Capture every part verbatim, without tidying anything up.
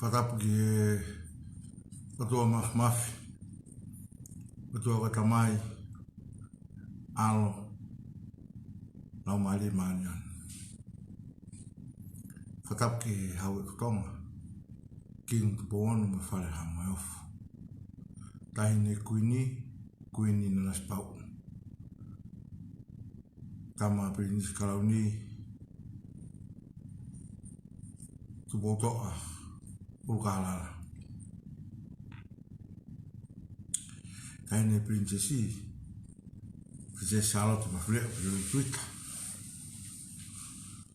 Fakatapu ki he ʻOtua Māfimafi, ʻOtua ko e Tamai, ʻAlo, Laumālie Māʻoniʻoni. Fakatapu ki he Hau ʻo Tonga, Kingi Tupou Ono mo e Fale Haʻa Moheofo. Taʻahine Kuini, Kuini Nanasipauʻu. Tama Pilinisi Kalauni, Tupoutoʻa ʻUlukālala. Taʻahine Pilinisesi, Pilinisesi Sālote Mafileʻo Piloiutuita.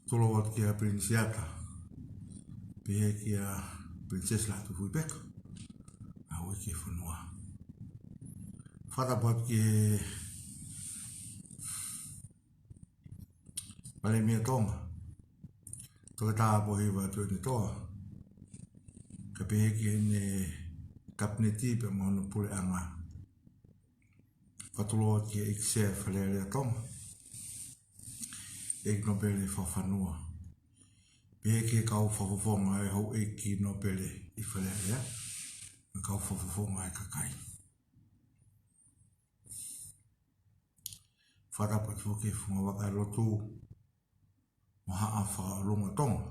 Fakatulou atu kia Pilinisi Ata, pehē kia Pilinisesi Lātūfuipeka, ʻa ia ʻoku ʻi he fonua. Fakatapu atu ki he Palēmia Tonga, Toketā Pōhiva Tuʻiʻonetoa, kae pehē ki heʻene Kapineti pea mo hono puleʻanga. Fakatulou atu ki he ʻEiki Sea Fale Alea Tonga, ʻEiki Nōpele Fakafanua, pehē ki he kau fakafofonga ʻo e houʻeiki nōpele ʻi Fale Alea, mo e kau fakafofonga ʻo e kakai. Fakatapu atu foki ki he fungavaka ʻo e lotu mo e haʻa fakaʻolunga Tonga.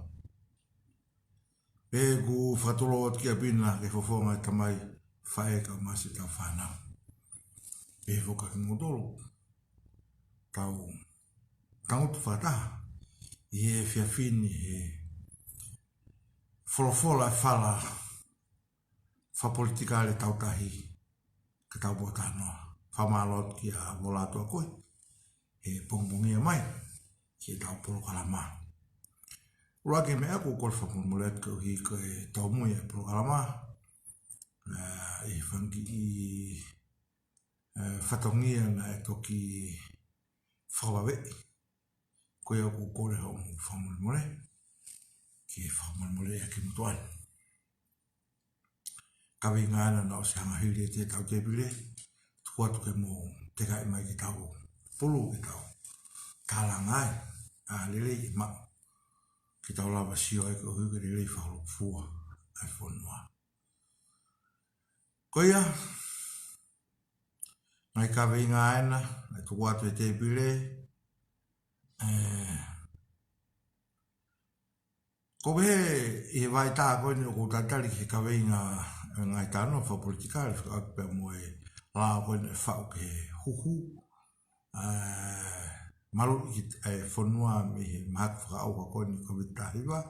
Pea ʻoku fakatulou atu ki ʻapi na ki he fofonga ʻo e tamai, faʻē kae ʻumaʻā siʻetau fānau. Pea ʻoku fakakimoutolu, tau tangutu fakataha ʻi he efiafi ni he folofola ʻa e fala fakapolitikale tautahi, ka tau pōtalanoa. Fakamālō atu kia Vola Tuʻakoe he pongipongia mai ki heʻetau polokalama. ʻUluaki meʻa ʻoku ou kole fakamolemole atu koeʻuhi ko e tōmui ʻa e polokalama, ʻa, ʻi he fanga kiʻi, ʻa, fatongia naʻe toki fakavaveʻi. Ko ia ʻoku ou kole hoʻomou fakamolemole, ke fakamolemoleʻi ʻaki motuʻa ni. Kaveinga ena naʻe ʻosi hanga hili ʻe heʻetau tēpile, tuku atu ke mou tekaʻi mai ke tau pulu, ke tau tālanga ai, ʻa, lelei ʻe maʻu, ke tau lava sio ai koeʻuhi ko e lelei fakalūkufua ʻa e fonua. Ko ia, ngaahi kaveinga ena naʻe tuku atu ʻe he tēpile, ʻe, ko e hā ʻi he vaitā ko eni ʻoku ou talitali ki he kaveinga ʻo e ngaahi talanoa fakapolitikale, fekauʻaki pea mo e lao ko eni ʻe faʻu ki he huhu, ʻa, maluʻi ki, ʻa e fonua mei he mahaki fakaʻauha ko eni Kōviti taha hiva,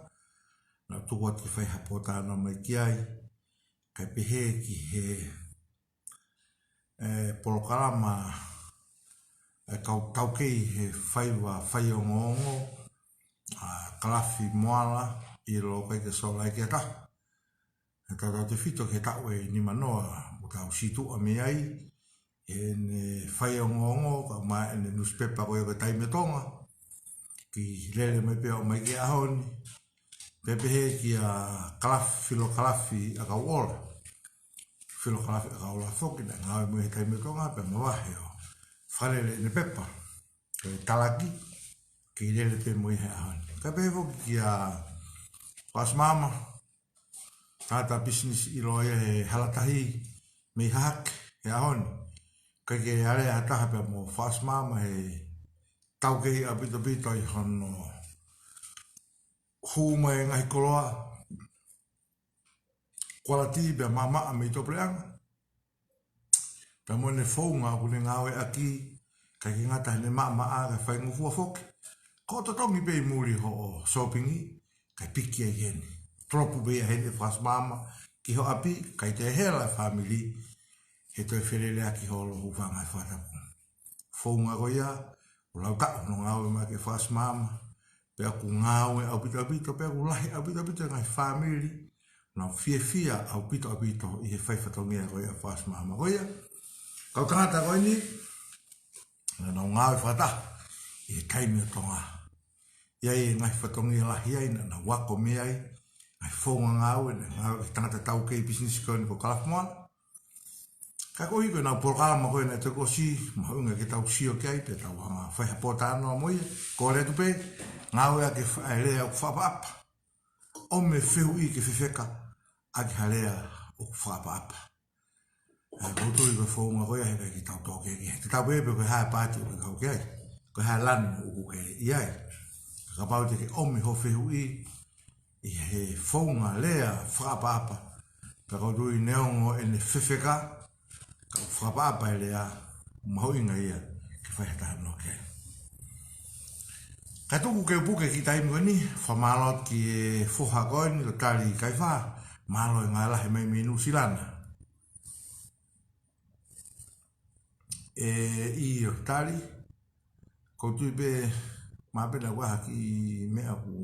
naʻe tuku atu ke fai ha pōtalanoa mai ki ai, kae pehē ki he ʻe, polokalama ʻa e kau taukei he faiva faiongoongo, ʻa, kalafi moala ʻi loto ʻikai ke sola ʻe ha taha. He tautautefito ki he taʻu ʻe nimanoa ʻoku tau situʻa mei ai, ʻene faiongoongo, kae ʻumaʻā ʻene nusipepa ko ia ko e Taimi ʻo Tonga, ki he lele mai pea ʻo mai ki he ʻaho ni, pea pehē kia kalafi, filokalafi ʻa Kauola. Filokalafi ʻa Kauola foki naʻe ngāue mo ia he Taimi ʻo Tonga, pea mavahe ʻo fakalele ʻene pepa, ko e talaki, ke lele pē mo ia he ʻaho ni. Kae pehē foki kia Fakaʻosi Maama, tangata pisinisi ʻiloa ia he Halatahi mei Hahake he ʻaho ni. ʻIkai ke alea ha taha pea mo Fakaʻosi Maama he taukei ʻaupito ʻaupito ʻi hono hū mai e ngaahi koloa, kualiti pea maʻamaʻa mei tuʻapuleʻanga. Pea mo ʻene founga ʻoku ne ngāueʻaki, ʻikai ke ngata heʻene maʻamaʻa kae faingofua foki. Ko e totongi pē ʻi muli hoʻo sōpingi, kae piki ai heni. Tolopu pē ia heni ʻe Fakaʻosi Maama ki ho ʻapi, ʻikai toe hela e fāmili, he toe feleleʻaki holo, hūfanga he fakatapu. Founga ko ia, ʻoku lau taʻu hono ngāue mai ʻa Fakaʻosi Maama, pea ʻoku ngāue ʻaupito ʻaupito, pea ʻoku lahi ʻaupito ʻaupito e ngaahi fāmili naʻa nau fiefia ʻaupito ʻaupito ʻi he fai fatongia ko ia ʻa Fakaʻosi Maama ko ia. Kau tangata ko eni, naʻa nau ngāue fakataha ʻi he Taimi ʻo Tonga. ʻI ai e ngaahi fatongia lahi ai naʻa nau ako mei ai, ngaahi founga ngāue, naʻe ngāue ki he tangata taukei pisinisi ko eni ko Kalafi Moala. Ka koeʻuhi ko ʻenau polokalama ko ē naʻe toki ʻosi, mahuʻinga ke tau sio ki ai, pea tau hanga fai ha pōtalanoa mo ia, kole atu pē, ngāueʻaki e fa-, e lea ʻoku fakaʻapaʻapa. ʻOmi e fehuʻi ke fefeka, ʻaki ha lea ʻoku fakaʻapaʻapa. ʻE, ʻoku ou tui ko e founga ko ia he ʻikai ke tau tō kehekehe. Te tau pehē pe ko e hā e paati ʻoku ke kau ki ai, ko e hā e lanu ʻoku ke ʻi ai. Kapau te ke ʻomi hoʻo fehuʻi ʻi he founga lea fakaʻapaʻapa, pea ʻoku ou tui neongo ʻene fefeka, ka ʻoku fakaʻapaʻapa e lea, mahuʻinga ia ke fai ha talanoa ki ai. Kae tuku ke u puke e kiʻi taimi ko eni, fakamālō atu ki he foha ko eni, ʻo Tali Kaifā, mālō e ngāue lahi mai mei Nuʻusila na. ʻE, ʻio Tali, ʻoku ou tui pē, mahalo pē naʻa ku ʻai ha kiʻi meʻa ʻoku,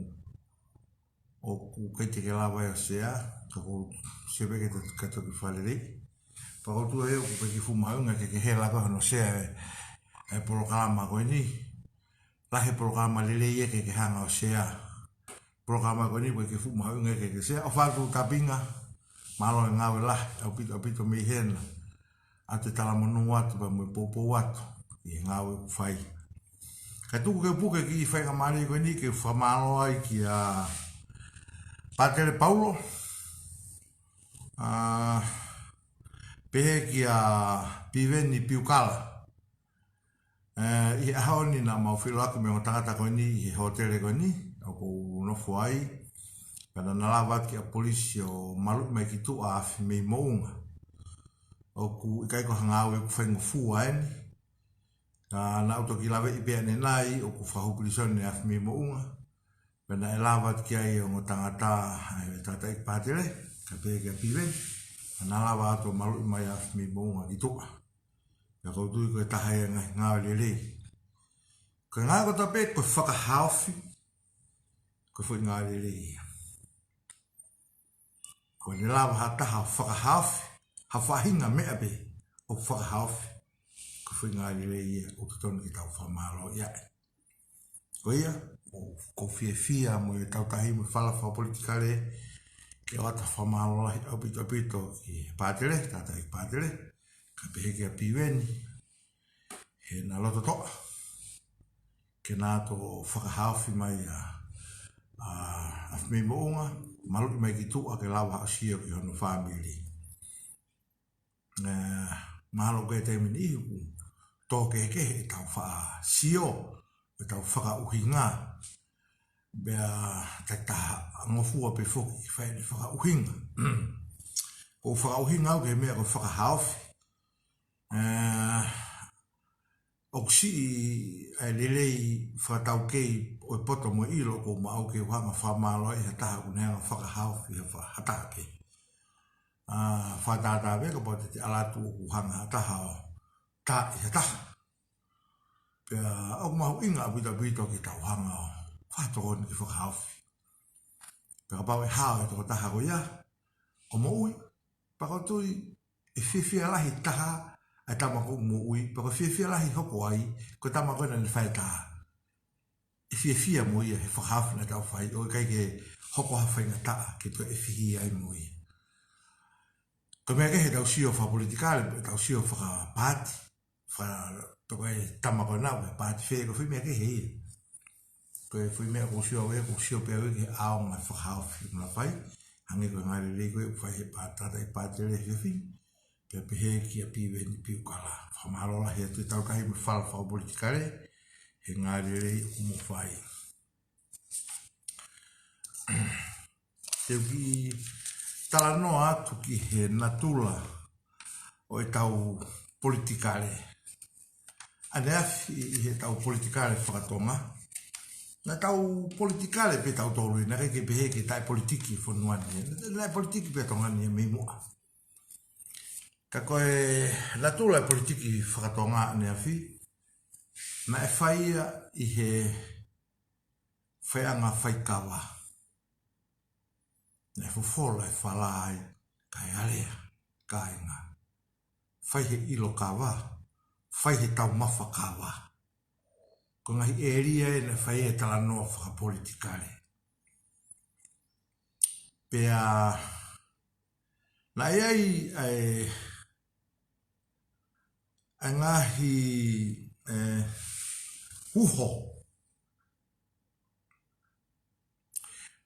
ʻoku ʻikai te ke lava ʻo share, ka ʻoku ou share pē ke to-, ka toki fakalelei. Pea ʻoku ou tui ʻoku ʻikai ke fuʻu mahuʻinga ke ke hela koe hono share e, e polokalama ko eni. Lahi e polokalama lelei ia ke ke hanga ʻo share. Polokalama ko eni ʻoku ʻikai ke fuʻu mahuʻinga ke ke share. ʻOfa atu Tapinga, mālō e ngāue lahi, ʻaupito, ʻaupito mei hena. ʻA e talamonū atu pea mo e poupou atu ʻi he ngāue ʻoku fai. Kae tuku ke u puke e kiʻi faingamālie ko eni ke u fakamālō ai kia Pātele Paulo, ʻa, pehē kia Piveni Piukala. ʻE, ʻi he ʻaho ni naʻa mau feʻiloaki mo e ongo tangata ko eni ʻi he hōtele ko eni ʻoku ou nofo ai. Pea naʻa na lava atu ki ʻapi polisi ʻo maluʻi mai ki tuʻa ʻa Afimeimoʻunga. ʻOku ʻikai ko ha ngāue ʻoku faingofua eni. Ka naʻa ku toki laveʻi pē ʻanenai ʻoku fakahū pilīsone ʻa Afimeimoʻunga. Pea naʻe lava atu ki ai e ongo tangata, ʻa e tangataʻeiki Pātele, kae pehē kia Piveni, naʻa na lava atu ʻo maluʻi mai ʻa Afimeimoʻunga ki tuʻa. Pea ʻoku ou tui ko e taha ia e ngaahi ngāue lelei. Ko e ngāue kotoa pē ko e fakahaofi, ko e foʻi ngāue lelei ia. Ko ʻene lava ha taha ʻo fakahaofi ha faʻahinga meʻa pē ʻo fakahaofi, ko e foʻi ngāue lelei ia ʻoku totonu ke tau fakamālō ai. Ko ia, ʻoku ou fiefia mo e tau tahi mo e fala fakapolitikale, ke ʻoatu e fakamālō lahi ʻaupito ʻaupito ki he Pātele, tangataʻeiki Pātele, kae pehē kia Piveni, he naʻa na loto toʻa ke na toki fakahaofi mai ʻa, ʻa, ʻa Afimeimoʻunga, maluʻi mai ki tuʻa ke lava ʻo sio ki hono fāmili. ʻE, mahalo ko e taimi ni ʻoku tō kehekehe ʻetau faʻa sio, ʻetau fakaʻuhinga. Pea ʻikai ke ta ngofua pē foki ke fai ʻene fakaʻuhinga. ʻOku ou fakaʻuhinga au ki he meʻa ko e fakahaofi. ʻE, ʻoku siʻi ʻa e lelei fakataukei ʻo e poto mo e ʻilo ʻoku ou maʻu ke u hanga ʻo fakamālō ai ha taha ʻoku ne hanga ʻo fakahaofi ha fa-, ha taha kehe. ʻA, fakatātā pē kapau te te ʻalu atu ʻoku hanga ha taha ʻo taaʻi ha taha. Pea ʻoku mahuʻinga ʻaupito ʻaupito ke tau hanga ʻo fakatokoni ke fakahaofi. Pea kapau ʻe hao e tokotaha ko ia ʻo moʻui, pea ʻoku ou tui ʻe fiefia lahi taha ʻa e tama ʻoku moʻui, pea ʻoku fiefia lahi hoko ai, ko e tama ko ē naʻa ne fai e tā. ʻE fiefia mo ia he fakahaofi naʻa tau fai, ʻo ʻikai ke hoko ha faingataʻa ke toe ʻefihia ai mo ia. Ko e meʻa kehe ʻetau sio fakapolitikale, ʻetau sio fakapaati, fa-, pe ko e tama ko ena, pe paati fē, ko e foʻi meʻa kehe ia. Ko e foʻi meʻa ʻoku ou sio au, ʻoku ou sio pē au ki he ʻaonga fakahaofi ʻoku na fai, hangē ko e ngāue lelei ko ē ʻoku fai he pā-, tangataʻeiki Pātele he efiafi ni, pea pehē kia Piveni Piukala. Fakamālō lahi atu ʻetau tahi mo e fala fakapolitikale, he ngāue lelei ʻoku mo fai. Te u kiʻi talanoa atu ki he natula ʻo ʻetau politikale. ʻAneafi ʻi heʻetau politikale fakatonga. Naʻa tau politikale pē tautolu, naʻe ʻikai ke pehē ke taʻepolitiki fonua ni. Naʻe politiki pē Tonga ni mei muʻa. Ka ko e natula e politiki fakatonga ʻaneafi, naʻe fai ia ʻi he faiʻanga faikava. Naʻe fofola e falai, kae alea, kāinga. Fai he ʻilo kava, fai he taumafa kava. Ko e ngaahi ʻēlia ē naʻe fai e talanoa fakapolitikale. Pea naʻe ʻi ai ʻa e, ʻa e ngaahi, ʻe, uho.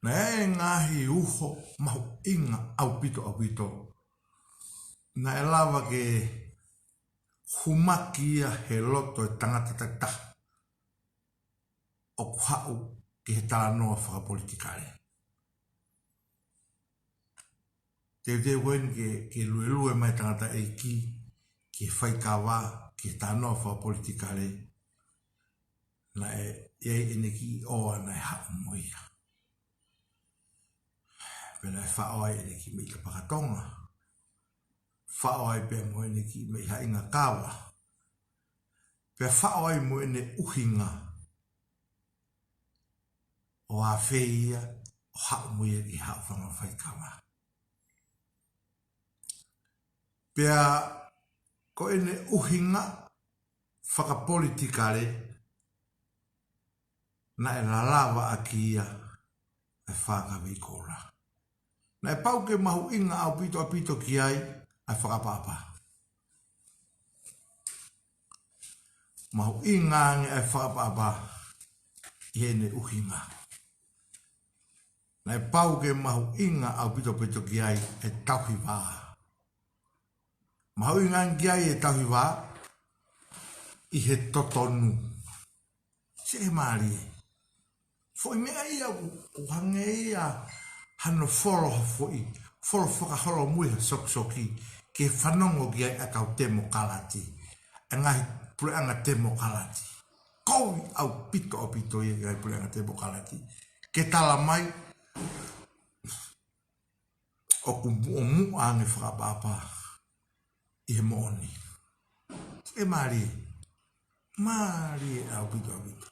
Naʻe ngaahi uho mahuʻinga ʻaupito ʻaupito naʻe lava ke humaki ia he loto e tangata takitaha ʻoku haʻu ki he talanoa fakapolitikale. Teuteu ko eni ke, ke luelue mai tangataʻeiki ki he faikava, ki he talanoa fakapolitikale, naʻe ʻi ai ʻene kiʻi ʻoa naʻe haʻu mo ia. Pea naʻe faʻo ai ʻene kiʻi meʻi tapaka Tonga. Faʻo ai pea mo ʻene kiʻi meʻi haʻinga kava. Pea faʻo ai mo ʻene ʻuhinga ʻo ʻafeia ʻo haʻu mo ia ki he haʻofanga faikava. Pea ko ʻene ʻuhinga fakapolitikale naʻe lalava ʻaki ia ʻa e fakavei koula. Naʻe pau ke mahuʻinga ʻaupito ʻaupito ki ai ʻa e fakaʻapaʻapa. Mahuʻinga ange ʻa e fakaʻapaʻapa ʻi heʻene ʻuhinga. Naʻe pau ke mahuʻinga ʻaupito ʻaupito ki ai e tauhi vā. Mahuʻinga ange ki ai e tauhi vā ʻi he totonu. Sē mālie. Foʻi meʻa ia ʻoku, ʻoku hangē ia hano folo ha foʻi, folo fakaholomui ha sokisoki ke fanongo ki ai ʻa e kau temokalati. ʻA e ngaahi puleʻanga temokalati. Kovi ʻaupito ʻaupito ia ki he ngaahi puleʻanga temokalati ke tala mai ʻoku muʻomuʻa ange fakaʻapaʻapa ʻi he moʻoni. Sē mālie. Mālie ʻaupito ʻaupito.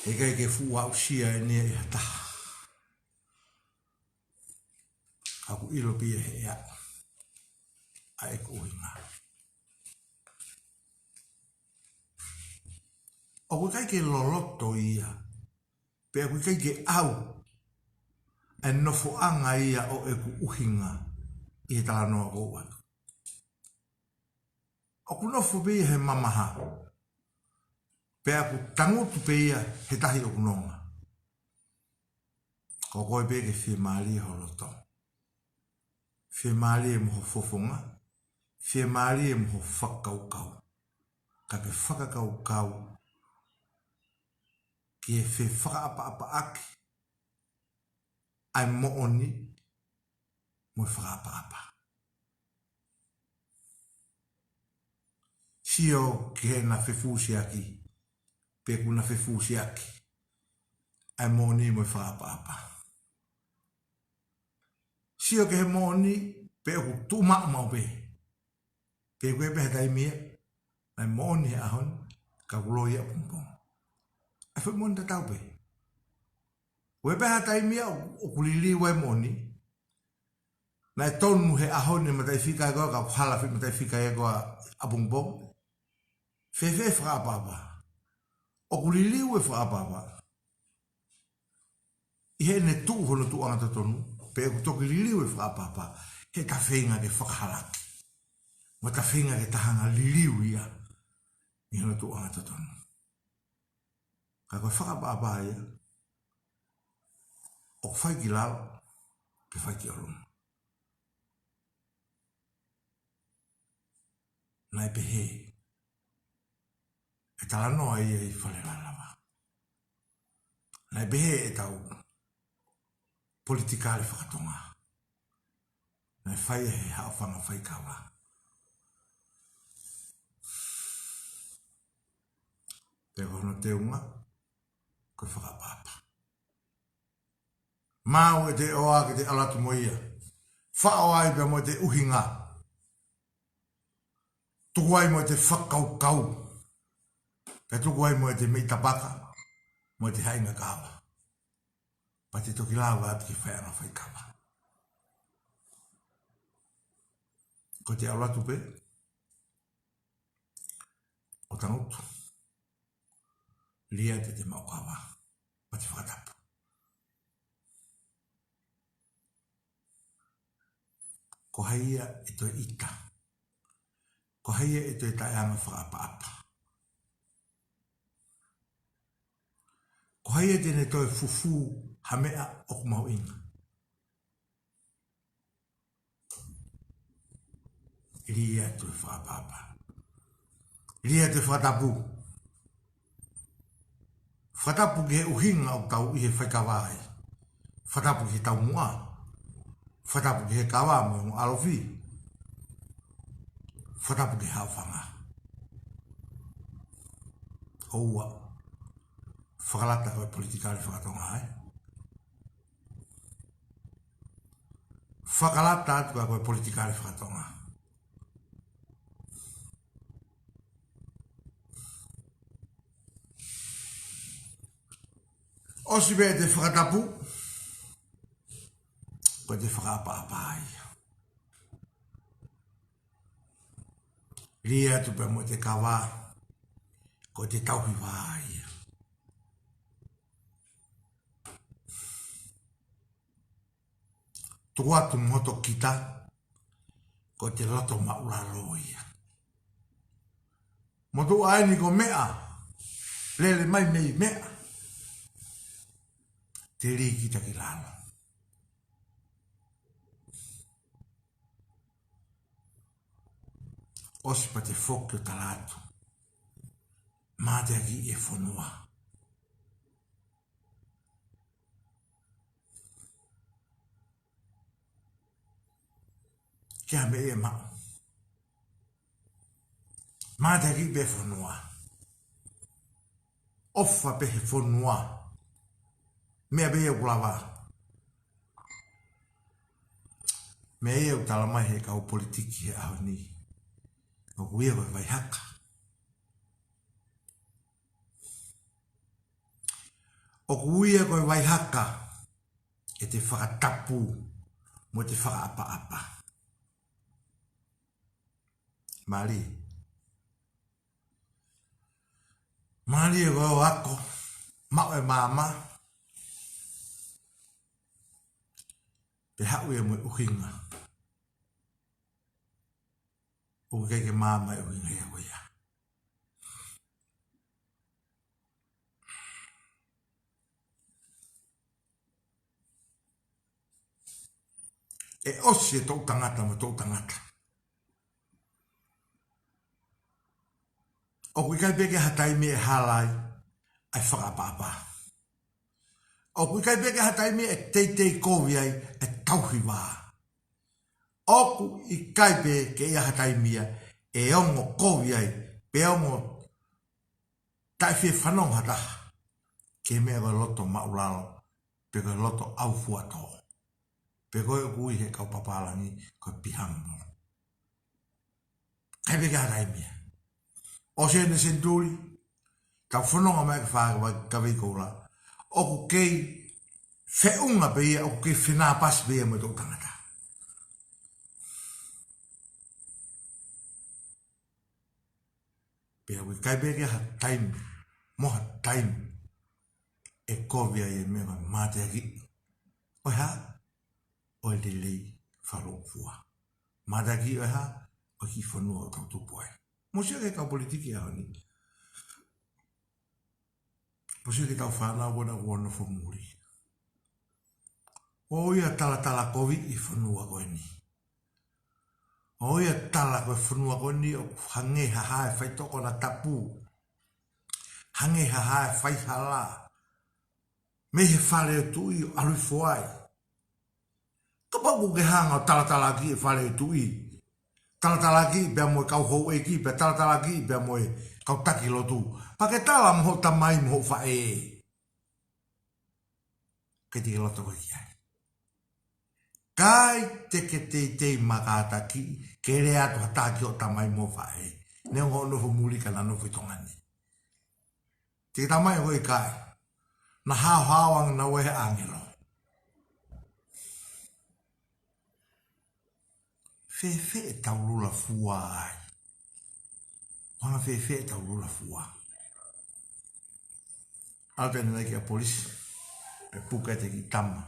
Heʻikai ke fuʻu aʻusia eni ia ʻe ha taha. Ka ʻoku ʻilo pē ia he ʻea ʻa ʻeku ʻuhinga. ʻOku ʻikai ke loloto ia, pea ʻoku ʻikai ke ʻau ʻa e nofoʻanga ia ʻo ʻeku ʻuhinga ʻi he talanoa ʻoku ou ʻoatu. ʻOku nofo pē ia he mamaha, pea ʻoku tangutu pē ia he tahi ʻoku nonga. Ko koe pē ke fiemālie ho loto. Fiemālie mo ho fofonga, fiemālie mo ho fakakaukau. Ka ke fakakaukau ki he fefakaʻapaʻapaʻaki ʻa e moʻoni mo e fakaʻapaʻapa. Sio ki heʻena fefusiaki, pe ʻoku na fefusiaki ʻa e moʻoni mo e fakaʻapaʻapa. Sio ki he moʻoni pe ʻoku tuʻu maʻu maʻu pē. Pe ʻoku ʻi ai pē ha taimi ia naʻe moʻoni he ʻaho ni, ka kuo loi ia ʻapongipongi. ʻA e foʻi moʻoni tatau pē. ʻOku ʻi ai pē ha taimi ia ʻoku, ʻoku liliu ai e moʻoni. Naʻe tonu he ʻaho ni e mataʻifika ia ko ē ka kuo hala e foʻi mataʻifika ia ko ē ʻapongipongi. Fēfē e fakaʻapaʻapa? ʻOku liliu e fakaʻapaʻapa ʻi heʻene tuʻu hono tuʻuʻanga totonu, pe ʻoku toki liliu e fakaʻapaʻapa he ta feinga ke fakahalaki, mo ta feinga ke ta hanga ʻo liliu ia mei hono tuʻuʻanga totonu. Ka ko e fakaʻapaʻapa ia, ʻoku fai ki lalo, pe fai ki ʻolunga. Naʻe pehē e talanoa ia ʻi Fale Lavalava. Naʻe pehē ʻetau politikale fakatonga. Naʻe fai ia he haʻofanga faikava. Pea ko hono teunga, ko e fakaʻapaʻapa. Maʻu ʻete ʻoa ke te ʻalu atu mo ia. Faʻo ai pea mo ʻete ʻuhinga. Tuku ai mo ʻete fakakaukau. Pea tuku ai mo ʻete meʻi tapaka, mo ʻete haʻinga kava. Pea te toki lava atu ki he faiʻanga faikava. Ko ʻete ʻalu atu pē, ʻo tangutu. Lia ʻete maʻu kava. Pea te fakatapu. Ko hai ia ʻe toe ʻita? Ko hai ia ʻe toe taʻeʻaonga fakaʻapaʻapa? Ko hai ia te ne toe fufū ha meʻa ʻoku mahuʻinga? Lī atu e fakaʻapaʻapa. Lī atu e fakatapu. Fakatapu ki he ʻuhinga ʻoku tau ʻi he faikava ai. Fakatapu ki he taumuʻa. Fakatapu ki he kava mo e ʻalofi. Fakatapu ki he haʻofanga. ʻOua, fakalata ko e politikale fakatonga ai. Fakalata atu ka ko e politikale fakatonga. ʻOsi pē ʻete fakatapu, ko ʻete fakaʻapaʻapa ia. Lī atu pē mo ʻete kava, ko ʻete tauhi vā ia. Tuku atu mo hoto kita, ko ʻete loto maʻulalo ia. Motuʻa eni ko meʻa, lele mai mei meʻa, te lī kita ki lalo. ʻOsi pē ʻete foki ʻo tala atu, mateakiʻi e fonua. Ke ʻa meʻa ia maʻu. Mateakiʻi pē fonua. ʻOfa pē he fonua. Meʻa pē ia ʻoku lava. Meʻa ia ʻoku tala mai he kau politiki he ʻaho ni. ʻOku ui ia ko e vaihaka. ʻOku ui ia ko e vaihaka, ʻete fakatapu mo ʻete fakaʻapaʻapa. Mālie. Mālie ko e ako, maʻu e maama. Pea haʻu ia mo e ʻuhinga. ʻOku ʻikai ke maama e ʻuhinga ia ko ia. ʻE ʻosi e toʻu tangata mo e toʻu tangata. ʻOku ʻikai pē ke ʻi ai ha taimi ʻe hala ai ʻa e fakaʻapaʻapa. ʻOku ʻikai pē ke ʻi ai ha taimi ʻe teitei kovi ai ʻa e tauhi vā. ʻOku ʻikai pē ke ʻi ai ha taimi ia ʻe ongo kovi ai, pe ongo taʻefiefanongo ha taha ki he meʻa ko e loto maʻulalo, pe ko e loto ʻaufuatō, pe ko e ʻoku ui he kau papālangi ko e be humble. ʻIkai pē ke ʻi ai ha taimi ia. ʻOsi eni e senituli, tau fononga mai ki he fā kavei koula. ʻOku kei feʻunga pē ia, ʻoku kei fenāpasi pē ia mo e toʻu tangata. Pea ʻoku ʻikai pē ke ʻi ai ha taimi, mo ha taimi, ʻe kovi ai e meʻa ko e mateakiʻi ʻo e hā? ʻO e lelei fakalūkufua. Mateakiʻi ʻo e hā? ʻO e kiʻi fonua ʻoku tau tupu ai. Mou sio ki he kau politiki he ʻaho ni. Mou sio ki he kau fānau ko ena ʻoku nofo muli. ʻOku ʻi ai e talatalakoviʻi e fonua ko eni. ʻOku ʻi ai e tala ko e fonua ko eni ʻoku hangē ha hā e faitoʻo konatapu. Hangē ha hā e faihala. Mei he fale ʻo e tuʻi ʻo ʻalu hifo ai. Kapau ʻoku ke hanga ʻo talatalakiʻi e fale ʻo e tuʻi. Talatalakiʻi pea mo e kau houʻeiki, pea talatalakiʻi pea mo e kau taki lotu. Pea ke tala mo hoʻo tamai mo hoʻo faʻē. Ke te ke loto koe ki ai. ʻIkai te ke teitei makātakiʻi, ke lea atu ha taha ki hoʻo tamai mo e faʻē. Neongo hoʻo nofo muli ka na nofo ʻi Tonga ni. Te ke tala mai ʻoku ʻikai. Na haohaoa ange naua ʻe he ʻāngelo. Fēfē ʻetau lula fua ai? ʻOku hanga fēfē ʻetau lula fua? ʻAlu pē ʻanenai ki he polisi, pea puke ʻete kiʻi tama.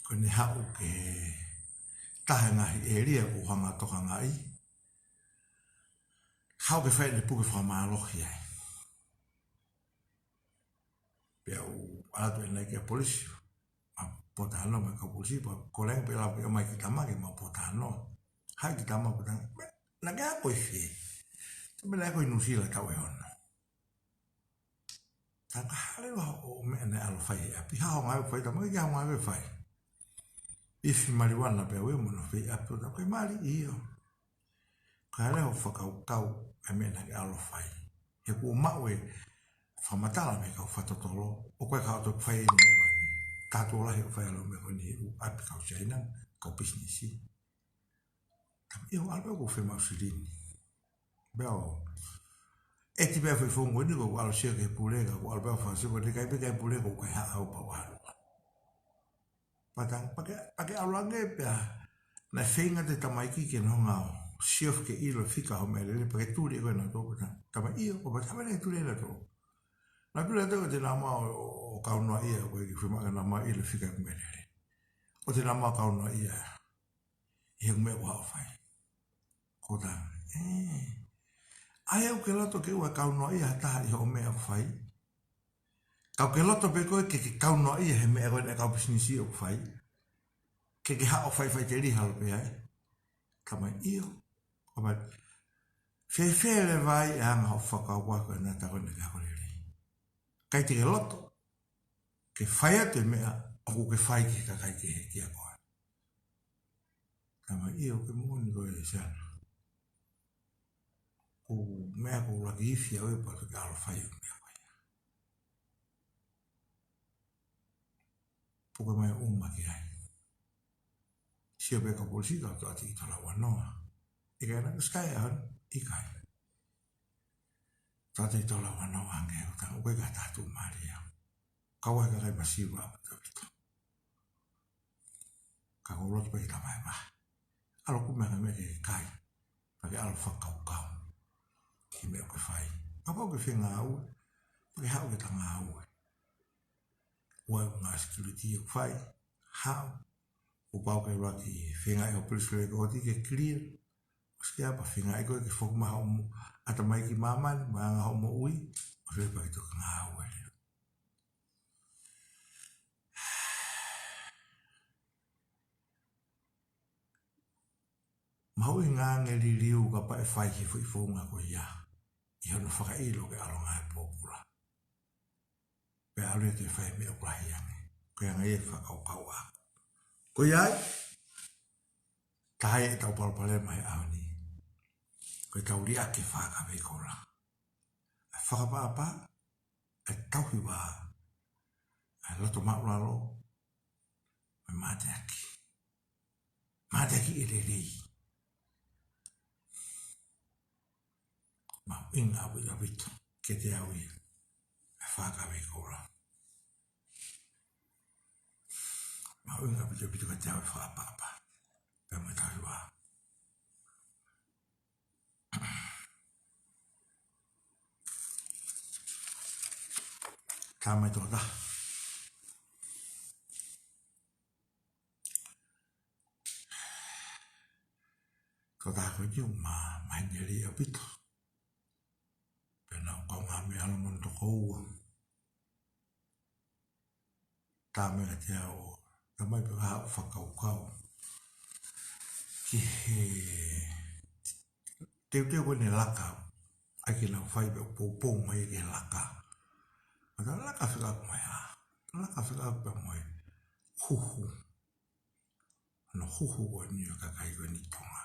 Ko ʻene haʻu ki he taha e ngaahi ʻēlia ʻoku hanga ʻo tokangaʻi. Haʻu ke fai ʻene puke fakamālohi ai. ʻalu atu ʻene kia polisi. Ma pota noa mai kau polisi, pea ko e lea pē lau ke ʻomai ki tama ke ma pota noa. Haʻi ki tama pota noa. Naʻe ʻikai ko e fē. Tama naʻe ko ē ʻi Nuʻusila taʻu ʻe ono. Tangata hale wa o meʻa naʻe ʻalu fai he ʻapi, ha o ngāue fai, tama ki ha o ngāue fai. Ifi maliuana pea ue mo na fai ʻapi o ta ko e mali ʻio. Ka lea ʻo fakakaukau e meʻa naʻe ʻalu fai. He kuo maʻu e fakamatala mei he kau fakatotolo, ʻoku ʻikai ke ʻoatu fai e meʻa ko eni. Taʻoto lahi ʻo fai ʻalu meʻa ko eni he ʻū ʻapi kau Siaina, kau pisinisi. Tama ʻio, ʻalu pē ʻo fiemaʻu silini. Pea ʻoku ʻeti pē foʻi founga ko eni ko ʻalu sio ki he pule, ka ko ʻalu pē ʻo fakasio ko e kai pē ki he pule ko e kai haʻu pau ʻalu. Pea tangata, pea ke, pea ke ʻalu ange pea. Naʻe feinga ʻe he tamaiki ke nonga ʻo sio ke ʻilo fika hoʻo meʻalele, pea ke tuli ʻe koe naʻa tō pea tangata. Tama ʻio, ʻo pea tama naʻe tuli naʻa tō. Naʻa tuli naʻa tō ʻo te nā ma ʻo, ʻo, ʻo kaunoaʻia, ko e kiʻi fiemaʻu ke nā ma ʻilo fika hoʻo meʻalele. ʻO te nā ma ʻo kaunoaʻia. ʻI he meʻa ʻoku haʻu fai. Ko tangata, ē. ʻAi au ke loto ke ʻoua ʻe kaunoaʻia ha taha ʻi hoʻo meʻa ʻoku fai. Ka ke loto pē koe ke ke kaunoaʻia he meʻa ko ē ʻa e kau pisinisi ʻoku fai. Ke ke haʻu ʻo fai faʻiteliha holo pē ai. Tama ʻio. Ka mai. Fēfē leva ai e anga hoʻo fakakaukau ko ē naʻa ta ko ē naʻa ke ako lelei. ʻIkai te ke loto ke fai atu e meʻa ʻoku ke fai ki he kakai kehe kia koe. Tama ʻio, ʻoku moʻoni ko e Siaina. Ko e meʻa ko e ʻuluaki ifi au ē pea toki ʻalu fai ʻo meʻa ko ia. Puke mai ʻuma ki ai. Sio pē kau polisi ka toʻati ʻi tola ua noa. ʻIkai naʻa ke sky ʻaho ni, ʻikai. Toʻati ʻi tola ua noa ange, ʻo tangata ʻoku ʻikai ke tatu maria. Kau ai kakai masiva ʻaupito ʻaupito. Ka ko e loto pē ke tama e vahe. ʻAlu ʻo kumi ha meʻa ke kai. Pea ke ʻalu ʻo fakakaukau. Ki he meʻa ʻoku ke fai. Kapau ʻoku ke fengāue. Pea ke haʻu ke ta ngāue. ʻOua ʻe ngāue security ʻoku fai. Haʻu. Kuo pau ke ʻuluaki feinga ʻe hoʻo police record ke clear. ʻOsi ke apa feinga ʻe koe ke foki mai hoʻo mo-, ʻatamai ki māmani, mo e anga hoʻo moʻui. ʻOsi pea ke toki ngāue leva. Mahuʻinga ange liliu kapau ʻe fai ki he foʻi founga ko ia. ʻI hono fakaʻilo ke ʻalu ngāue pōpula. Pea ʻalu ia ke fai meʻa ʻoku lahi ange. Ko e anga ia e fakakaukau ʻaku. Ko ia ai, tā ʻetau palopalema he ʻaho ni. Ko ʻetau liʻaki e fakaveikoula. ʻA e fakaʻapaʻapa, ʻa e tauhi vā, ʻa e loto māʻulalo, ʻa e mateaki. Mateaki ʻe lelei. Mahuʻinga ʻaupito ʻaupito kiate au ia e fakaveikoula. Mahuʻinga ʻaupito ʻaupito kiate au e fakaʻapaʻapa. Pea mo e tauhi vā. Ka mai tō taha. Tō taha ko eni ʻoku ma-, maheni lelei ʻaupito. Pea naʻa ku kaungā meʻa ʻalu mo hono tokoua. Tā mai kiate au, tā mai pē ka haʻu ʻo fakakaukau. Ki he teuteu ko eni e laka, ʻai ke nau fai pē ʻo poupou mai ki he laka. Ka ta laka fika mai ā. Laka fika pē mai. Huhu. Hono huhu ko eni ʻa e kakai ko eni ʻi Tonga.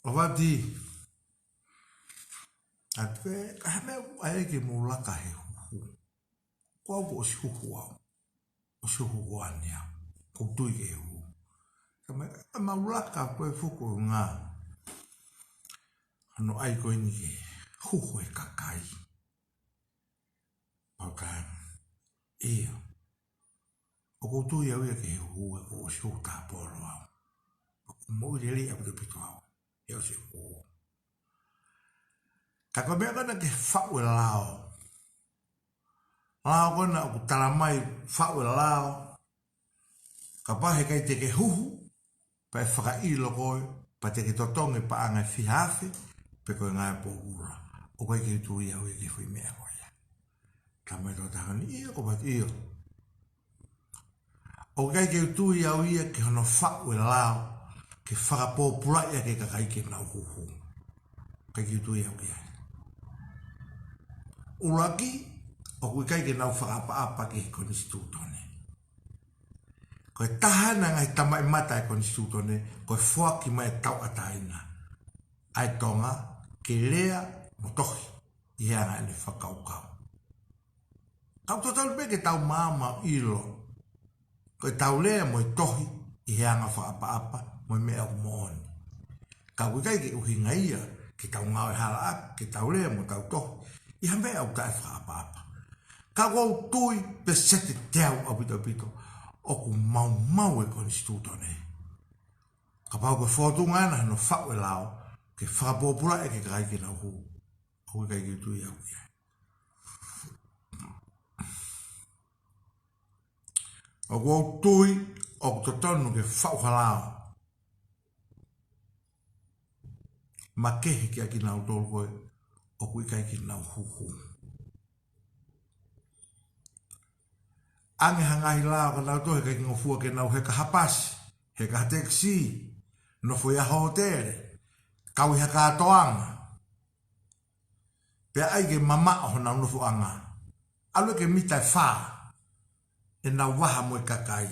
ʻOku vati. ʻA e pē, ka he meʻa ʻoku ʻai ke mou laka he huhu. Ko au kuo ʻosi huhu au. ʻOsi huhu ʻaneafi. Ko u tui ke huhu. Ka me, ka mau laka ko e fuko ngā. Hono ʻai ko eni ke huhu e kakai. Pau ka. ʻIo. ʻOku ou tui au ia ke huhu ʻa e kuo ʻosi huhu tāpolo au. ʻOku moʻui lelei ʻaupito ʻaupito au. ʻE ʻosi huhu. Ka ko e meʻa ko ena ke faʻu e lao. lao ko ena ʻoku tala mai faʻu e lao, kapau heʻikai te ke huhu, pea ʻe fakaʻilo koe, pea te ke totongi e paʻanga ʻe fiha afe, pe ko e ngaahi pōpula. ʻOku ʻikai ke u tui au ia ki he foʻi meʻa ko ia. Tala mai e tokotaha ni, ʻio, ko pati ʻio. ʻOku ʻikai ke u tui au ia ki hono faʻu e lao, ke fakapōpulaʻi ʻaki e kakai ke nau huhu. ʻIkai ke u tui au ki ai. ʻUluaki, ʻoku ʻikai ke nau fakaʻapaʻapa ki he konisitūtone. Ko e taha ena e ngaahi tamaʻimata ʻo e konisitūtone, ko e foaki mai e tauʻatāina ʻa e Tonga ke lea mo tohi ʻi he anga ʻene fakakaukau. Ka ʻoku totonu pē ke tau maama ʻo ʻilo ko ʻetau lea mo e tohi ʻi he anga fakaʻapaʻapa mo e meʻa ʻoku moʻoni. Ka ʻoku ʻikai ke ʻuhinga ia ke tau ngāue halaʻaki ke tau lea mo tau tohi ʻi ha meʻa ʻoku taʻefakaʻapaʻapa. Ka ʻoku ou tui pē seti teau ʻaupito ʻaupito ʻoku maumau e konisitūtone. Kapau ko e fōtunga ena hono faʻu e lao ke fakapōpulaʻi ʻaki e kakai ke nau huhu, ʻoku ʻikai ke u tui au ia. ʻOku ou tui ʻoku totonu ke faʻu ha lao makehe kiate kinautolu ko ē ʻoku ʻikai ke nau huhu. ʻAnge ha ngaahi lao ka nau tohi, ʻikai ke ngofua ke nau heka ha pasi, heka ha tekisī, nofo ʻi ha hōtele, kau ʻi ha kātoanga, pea ʻai ke mamaʻo honau nofoʻanga. ʻAlu ʻo ʻeke mita ʻe fā ʻenau vaha mo e kakai,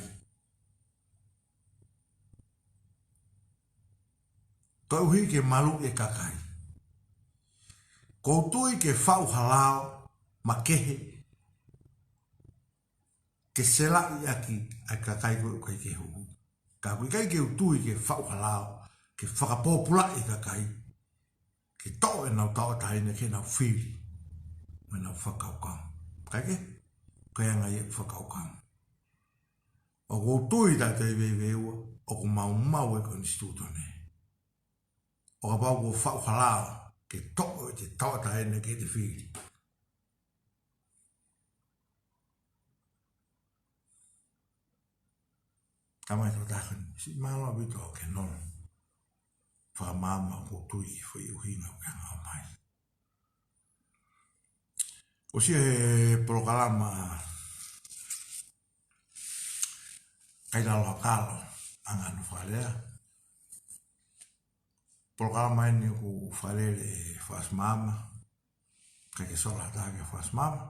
koeʻuhi ke maluʻi e kakai. ʻOku ou tui ke faʻu ha lao makehe ke selaʻi ʻaki ʻa e kakai ko ē ʻoku ʻikai ke huhu. Ka ʻoku ʻikai ke u tui ke faʻu ha lao ke fakapōpulaʻi e kakai ke toʻo ʻenau tauʻatāina ke nau fili mo ʻenau fakakaukau. Kae kehe, ko e anga ia ʻeku fakakaukau. ʻOku ou tui taʻe toe veiveiua ʻoku maumau e konisitūtone. ʻO kapau kuo faʻu ha lao ke toʻo ʻete tauʻatāina ke te fili. Tala mai e tokotaha ni, siʻi mālō ʻaupito hoʻo kei nofo fakamaama, ʻoku ou tui ki he foʻi ʻuhinga ʻoku ke hanga ʻo ʻomai. ʻOsi ia he polokalama Kaila Aloha Kalo, ʻa e ngaahi fakalea. Polokalama eni ʻoku fakalele ʻe Fakasimama, ʻikai ke sola ha taha kia Fakasimama.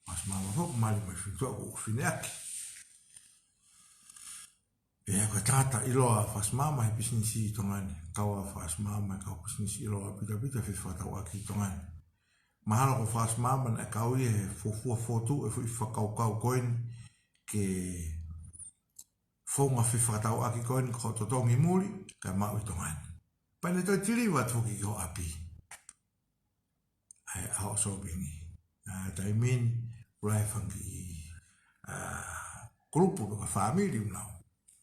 Fakasimama foki mali mai fituʻa ko ʻeku fineʻaki. Pea ko e tangata ʻiloa ʻa Fakasimama he pisinisi ʻi Tonga ni. Kau ʻa Fakasimama he kau pisinisi ʻiloa ʻaupito ʻaupito he fefakatauʻaki ʻi Tonga ni. Mahalo ko Fakasimama naʻe kau ia he fuofua fokotuʻu e foʻi fakakaukau ko eni ke founga fefakatauʻaki ko eni ko e totongi muli kae maʻu ʻi Tonga ni. Pea ne toe tiliva atu foki ki ho ʻapi ʻa e ʻaho sōpingi. ʻA e taimi ni, ʻoku lahi e fanga kiʻi, ʻa, kulupu pe ko e fāmili ʻoku nau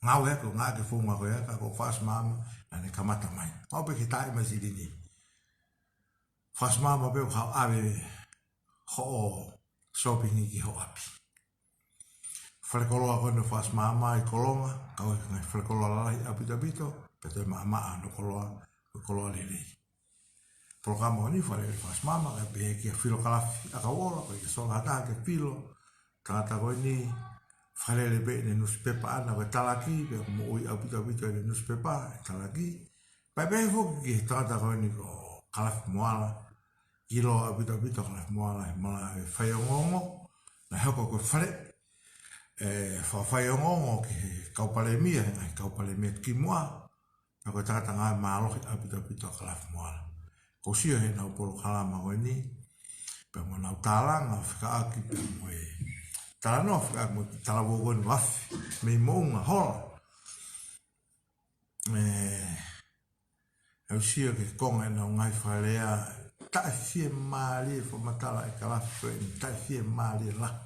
ngāueʻaki ʻo ngāueʻaki e founga ko ia, ka ko Fakasimama naʻa ne kamata mai. Maʻu pē ke taaʻi mai silini. Fakasimama pē ʻoku haʻu ʻave hoʻo sōpingi ki ho ʻapi. Falekoloa ko eni ʻo Fakasimama ʻi Kolonga, kau he ngaahi falekoloa lalahi ʻaupito ʻaupito, pea toe maʻamaʻa hono koloa, ko e koloa lelei. Polokalama ko eni fakalele ʻe Fakasimama, kae pehē kia Filo Kalafi ʻAkauʻola, ʻikai ke sola ha taha kia Filo. Tangata ko eni, fakalele pē ʻene nusipepa ʻana ko e Talaki, pea ʻoku moʻui ʻaupito ʻaupito ʻene nusipepa, e Talaki. Pea pehē foki ki he tangata ko eni ko Kalafi Moala, ʻiloa ʻaupito ʻaupito ʻa Kalafi Moala he malaʻe faiongoongo, naʻe hoko ko e fale, ʻe, fakafaiongoongo ki he kau palēmia, he ngaahi kau palēmia kimuʻa, pea ko e tangata ngāue mālohi ʻaupito ʻaupito ʻa Kalafi Moala. ʻOku ou sio heʻenau polokalama ko eni, pea mo ʻenau tālanga fekauʻaki, pea mo e talanoa fekauʻaki mo e talavou ko eni ʻo afe mei Moʻunga Hola. ʻE, ʻoku ou sio ki he konga ʻenau ngaahi fakalea, taʻefiemālie fakamatala ʻe Kalafi ko eni, taʻefiemālie lahi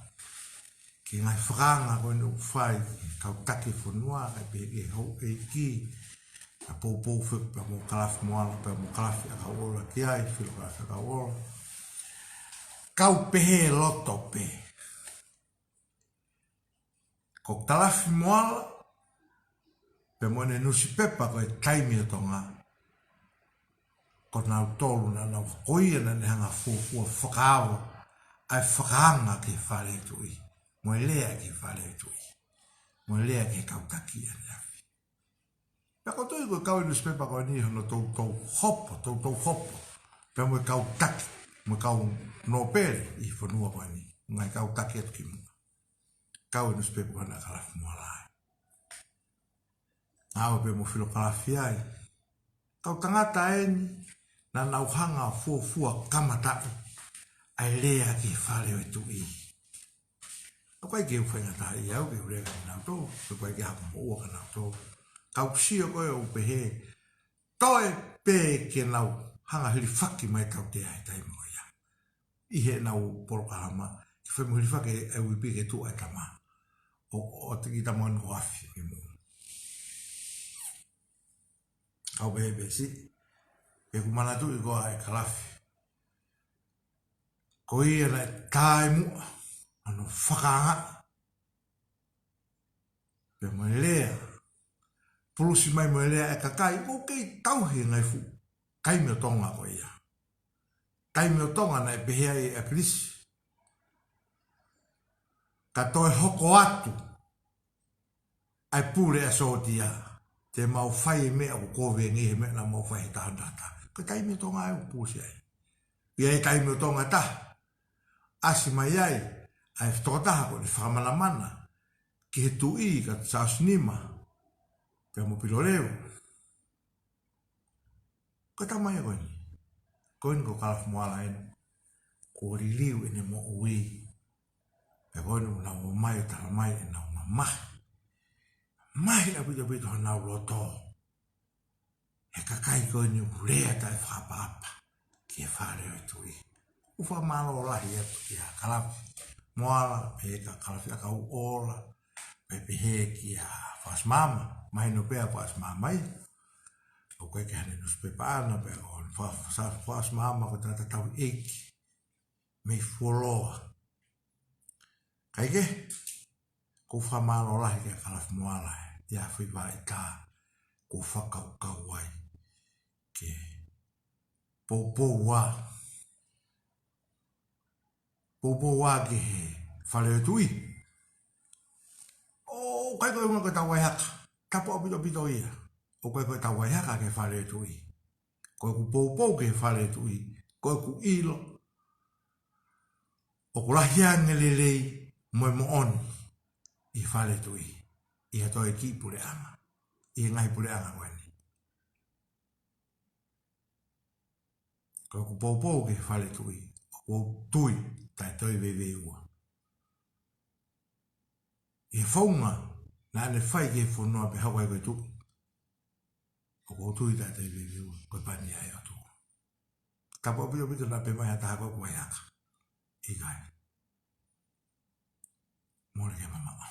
ki he ngaahi fakaanga ko eni ʻoku fai ki he kau taki fonua, kae pehē ki he houʻeiki, kae poupou foki pea mo Kalafi Moala, pea mo Kalafi ʻAkauʻola ki ai, Filo Kalafi ʻAkauʻola. Kau pehē loto pē. Ko Kalafi Moala, pea mo ʻene nusipepa ko e Taimi ʻo Tonga, ko nautolu naʻa nau, ko ia naʻa ne hanga fuofua fakaava ʻa e fakaanga ki he Fale ʻo e Tuʻi, mo e lea ki he Fale ʻo e Tuʻi, mo e lea ki he kau taki ʻaneafi. Pea ʻoku ou tui ko e kau e nusipepa ko eni hono toutou hopo, toutou hopo pea mo e kau taki, mo e kau nōpele ʻi he fonua ko eni, ngaahi kau taki atu ki muʻa. Kau e nusipepa ko ena ʻa Kalafi Moala ē. Naʻa ʻave pē mo Filo Kalafi ai. Kau tangata eni naʻa nau hanga fuofua kamataʻi ʻa e lea ki he Fale ʻo e Tuʻi. ʻOku ʻikai ke u faingataʻaʻia au ke u lea kia nautolu, ʻoku ʻikai ke u hanga ʻo moʻua kia nautolu. Ka ʻoku ou sio ko ē ʻo pehē, toe pē ke nau hanga hilifaki mai e tautea he taimi ko ia ʻi heʻenau polokalama, ke fai mo hilifaki e U E P ke tuʻu ʻa e tama ʻo, ʻo tiki tama ʻo afi ke mou. Kau pehē pē siʻi, ʻoku ou manatuʻi ko ē ʻa Kalafi. Ko ia naʻe tae muʻa hono fakaanga pea mo e lea, pulusi mai mo e lea ʻa e kakai, ʻoku kei tauhi e ngaahi fuʻu Taimi ʻo Tonga ko ia. Taimi ʻo Tonga naʻe pehē ai ʻe ʻAkilisi, ka toe hoko atu ʻa e pule ʻa e sōtia, te mau fai e meʻa ʻoku kovi ange he meʻa naʻa mau fai he taha taha taha. Ko e Taimi ʻo Tonga ʻoku pulusi ai. ʻI ai e Taimi ʻo Tonga ʻe taha, ʻasi mai ai ʻa e tokotaha ko eni fakamanamana ki he Tuʻi, ko Siaosi Nima pea mo Pilo Leu. Ko e tama ia ko eni. Ko eni ko Kalafi Moala eni. Kuo liliu ʻene moʻui. Pea ko eni ʻoku nau ō mai ʻo tala mai ʻenau mamahi. Mamahi ʻaupito ʻaupito honau loto he kakai ko eni ʻoku lea taʻefakaʻapaʻapa ki he Fale ʻo e Tuʻi. ʻOku ou fakamālō lahi atu kia Kalafi Moala, pea kia Kalafi ʻAkauʻola, pea pehē kia Fakaʻosi Maama, mahino pē ʻa Fakaʻosi Maama ia. ʻOku ʻikai ke ʻi ai haʻane nusipepa ʻaʻana, pea ko Fa-, Fa-, Fakaʻosi Maama ko e tangata tauhi ʻeiki mei fuoloa. Kae kehe, ʻoku ou fakamālō lahi kia Kalafi Moala ē, ʻi he foʻi vaʻa ʻita kuo fakakaukau ai ke poupou ā, poupou ā ki he Fale ʻo e Tuʻi. ʻOku ʻikai ko e ʻuhinga ko ʻetau vaihaka. Tapu ʻaupito ʻaupito ia. ʻOku ʻikai ko ʻetau vaihaka ki he Fale ʻo e Tuʻi. Ko ʻeku poupou ki he Fale ʻo e Tuʻi, ko ʻeku ʻilo ʻoku lahi ange e lelei mo e moʻoni ʻi he Fale ʻo e Tuʻi, ʻi ha toe kiʻi puleʻanga, ʻi he ngaahi puleʻanga ko eni. Ko ʻeku poupou ki he Fale ʻo e Tuʻi, ʻoku ou tui taʻe toe veiveiua. ʻI he founga naʻa ne fai ki he fonua pea hoko ai ko e Tuʻi, ʻoku ou tui taʻe toe veiveiua, ko e pani ia ʻa e ʻOtua. Tapu ʻaupito ʻaupito naʻa pehē mai ha taha ko ʻeku vaihaka. ʻIkai. Mole ke mamaʻo.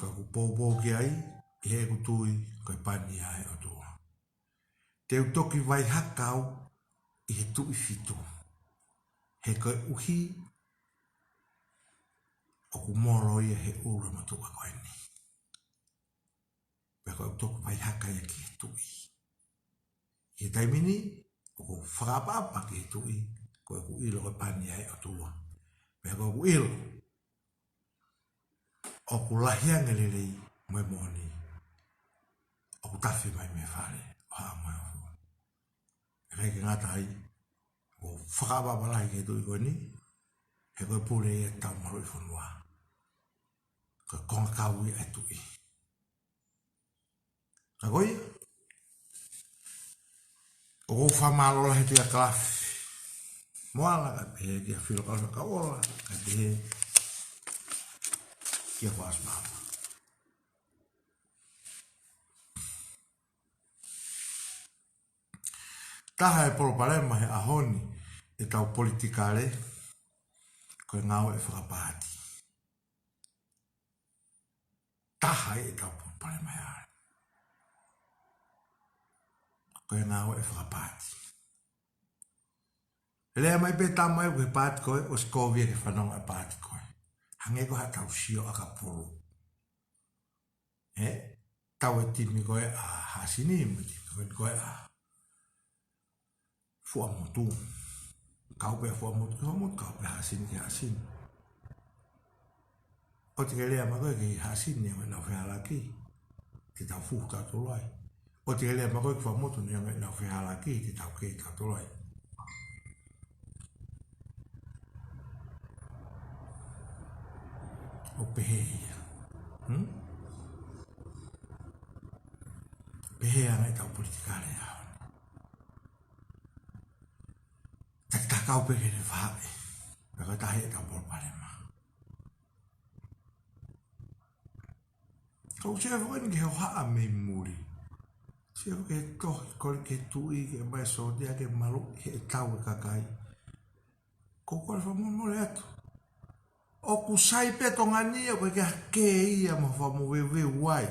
Ko ʻeku poupou ki ai, ʻi heʻeku tui, ko e pani ia ʻa e ʻOtua. Te u toki vaihaka au ʻi he Tuʻi Fitu. He koeʻuhi ʻoku molo ia he ʻulu ʻo e motuʻa ko eni. Pea ko ʻeku toki vaihaka ia ki he Tuʻi. ʻI he taimi ni, ʻoku ou fakaʻapaʻapa ki he Tuʻi, ko ʻeku ʻilo ko e pani ia ʻa e ʻOtua. Pea ko ʻeku ʻilo ʻoku lahi ange e lelei mo e moʻoni ʻoku tafe mai mei he Fale ʻo Haʻa Moheofo. ʻIkai ke ngata ai, ʻoku ou fakaʻapaʻapa lahi ki he Tuʻi ko eni, he ko e pule ia ʻetau maluʻi fonua. Ko e konga kau ia ʻa e Tuʻi. Ka ko ia, ʻoku ou fakamālō lahi kia Kalafi Moala, kae pehē kia Filo Kalafi ʻAkauʻola, kae pehē kia Fakaʻosi Maama. Taha e palopalema he ʻaho ni ʻetau politikale, ko e ngāue fakapaati. Taha ia ʻetau palopalema he ʻaho ni. ko e ngāue ʻa e fakapaati. Lea mai pē tama ʻoku ʻi he paati ko ē, ʻosi kovi ia ke fanongo ʻa e paati ko ē. Hangē ko haʻatau sio ʻakapulu. Ē? Tau ʻa e timi ko ē ʻa Hasini, mo e timi ko ē ʻa Fuaʻamotu. Kau pē Fuaʻamotu ki Fuaʻamotu, kau pē Hasini ki Hasini. ʻOua te ke lea mai koe ki Hasini neongo ʻenau fehālaaki, te tau fuhu tautolu ai. ʻOua te ke lea mai koe ki Fuaʻamotu neongo ʻenau fehālaaki, te tau kei tautolu ai. ʻO pehē ia. Hmm? Pehē ʻa e ngaahi tau politikale ʻaho ni. Takitaha kau pē ke ne faʻahi. Pea ka tahi ʻetau palopalema. Kau sio foki eni ki he hohaʻa mei muli. Sio ki he tohi, kole ki he tuʻi, ke ʻomai e sōtia ke maluʻi ʻetau e kakai. Ko e kole fakamolemole atu. ʻOku sai pē Tonga ni, ʻoku ʻikai ke ia mo fakamoveuveu ai.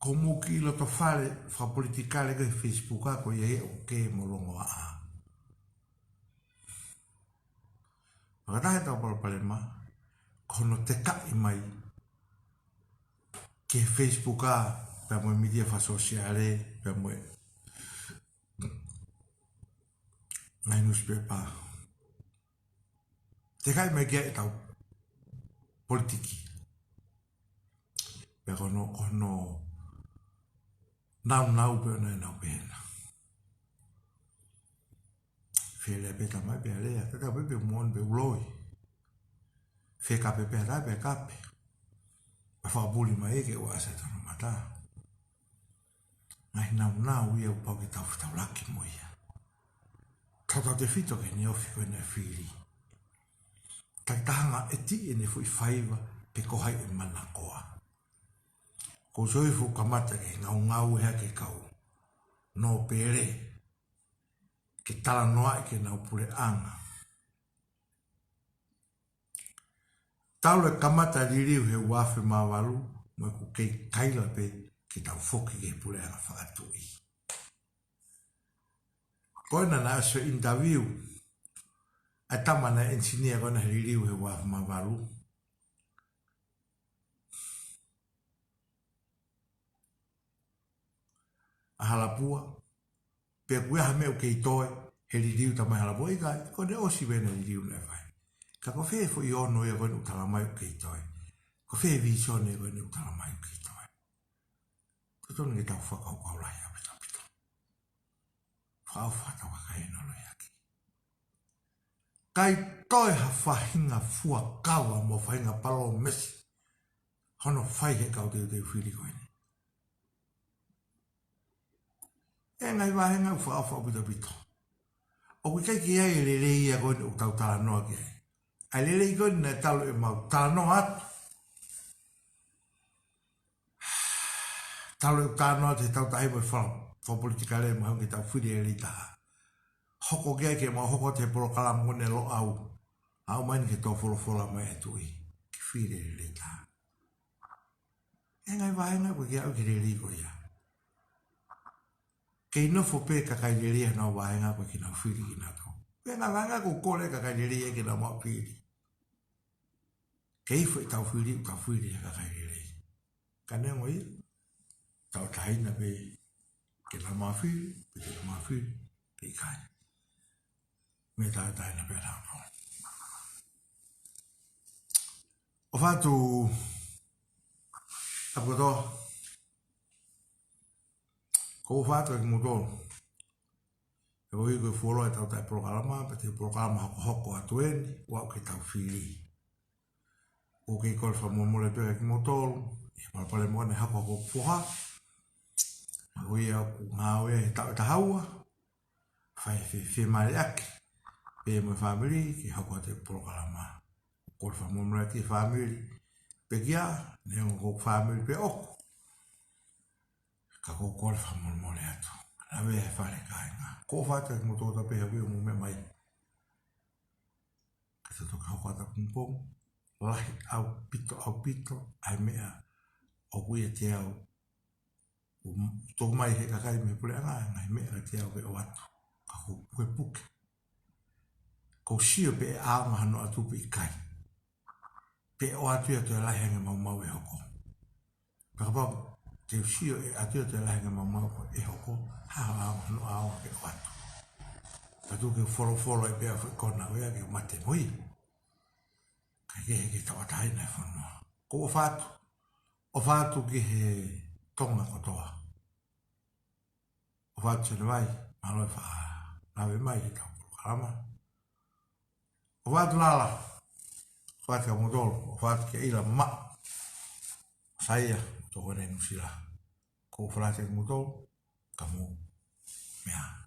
Ko mou kiʻi loto fale fakapolitikale ko ē he Facebook ʻa ko ia ʻoku ke mo longoaʻa. Fakataha ʻetau palopalema, ko hono tekaʻi mai ki he Facebook ʻa, pea mo e mītia fakasōsiale, pea mo e ngaahi newspaper. Tekaʻi mai ki ai ʻetau politiki. Pea ko hono, ko hono naunau pē ʻona ʻenau pehē na. Fele pē tama pē lea, tatau pē pe moʻoni pe ʻulo. Fekape pē ata pē kape. Pea fakapuli mai ke ʻoua ʻe ʻasi ʻi hono mata. Ngaahi naunau ia ʻoku pau ke tau fetaulaki mo ia. Tautautefito ki heʻene ofi ko ʻene fili. Takitaha ngāue ʻi heʻene foʻi faiva pe ko hai ʻe manakoa. Ko e soi fuʻu kamata ke ngaungaue hake kau nōpele ke talanoaʻi ki heʻenau puleʻanga. Talu e kamata liliu he ua afe mā valu, mo ʻeku kei kaila pē ke tau foki ki he puleʻanga fakatuʻi. Ko ena naʻe ʻosi interview ʻa e tama naʻe engineer ko ena he liliu he ua afe mā valu. ʻA Halapua, pea ʻoku ʻi ai ha meʻa ʻoku kei toe he liliu tamai Halapua, ʻikai, ko ʻene ʻosi pē ʻene liliu naʻe fai. Ka ko fē foʻi ono ia ko ena ʻoku tala mai ʻoku kei toe. Ko fē vīsone ko ena ʻoku tala mai ʻoku kei toe. Totonu ke tau fakakaukau lahi ʻaupito ʻaupito. Fakaʻofa atu kakai ʻe nalo ia ki. ʻIkai toe ha faʻahinga fuakava mo faʻahinga palōmesi hono fai he kau teuteu fili ko eni. ʻE ngaahi vāhenga ʻoku fakaʻofa ʻaupito ʻaupito. ʻOku ʻikai ke ʻi ai e lelei ia ko eni ʻoku tau talanoa ki ai. ʻA e lelei ko eni naʻe talu ʻemau talanoa atu. Talu ʻeku talanoa atu he tautahi mo e fala, fakapolitikale mo e hangē tau fili e lelei taha. Hoko ki ai ke mau hoko atu he polokalama ko eni Loʻau. ʻAu mai ni ke tō folofola mai ʻa e tuʻi. Ke fili e lelei taha. ʻE ngaahi vāhenga ʻoku ʻikai ke ʻi ai ke lelei ko ia. Kei nofo pē kakai lelei ʻi honau vāhenga ko ē ke nau fili kinautolu. Pea ngaahi vāhenga ʻoku kole kakai lelei ia ke nau maʻu fili. Kei foʻi tau fili, tau fili he kakai lelei. Ka neongo ia, tau taina pē ke nau maʻu fili, pe ke nau maʻu fili, pe ʻikai. Meʻa tau taina pē ʻa tautolu. ʻOfa atu, ʻapo kotoa. Ko e ʻofa atu kiate kimoutolu. ʻE ʻoku ʻi ai ko e fuoloa ʻetau taʻe polokalama, pea te polokalama hokohoko atu eni, ʻo aʻu ki he tau fili. ʻOku kei kole fakamolemole pē kiate kimoutolu, ʻi he palopalema ko ena ʻa e hako ʻa hoku foha. Ko ia ʻoku ngāue he taʻu ʻe taha ua, fai e fe, femāliʻaki, pea mo e fāmili, ke hoko atu e polokalama. Kole fakamolemole ki he fāmili, pekia, neongo ko e fāmili pē ʻoku. Ka ʻoku ou kole fakamolemole atu. Lave he fale kāinga. Ko e ʻofa atu kiate kimoutolu kotoa pē ʻoku mou meʻa mai. Ka tau toki hoko atu pongipongi. Lahi ʻaupito, ʻaupito, ʻa e meʻa ʻoku ʻiate au. ʻOku tō mai he kakai mei he puleʻanga e ngaahi meʻa kiate au ke ʻoatu. Ka ʻoku ou pukepuke. Kou sio pe ʻe ʻaonga hano ʻatu pe ʻikai. Pe ʻe ʻoatu ia toe lahi ange maumau ʻe hoko. Pea kapau te u sio ʻe ʻatu ia toe lahi ange maumau ʻe hoko, hā hoʻo ʻaonga hano ʻaonga ke ʻoatu. Ka tuku ke u folofolo ai pē ʻa e foʻi kona ʻo ia ke u mate mo ia. Kae kehe ke tauʻatāina e fonua. Kou ʻofa atu. ʻOfa atu ki he Tonga kotoa. ʻOfa atu Senevai, mālō e faʻa lave mai ki heʻetau polokalama. ʻOfa atu Lala, ʻofa atu kia moutolu, ʻofa atu kia ʻIla Maʻu, Saia, tokoni Nuʻusila. Kou ʻofa lahi atu kia moutolu, ka mou meʻa ā.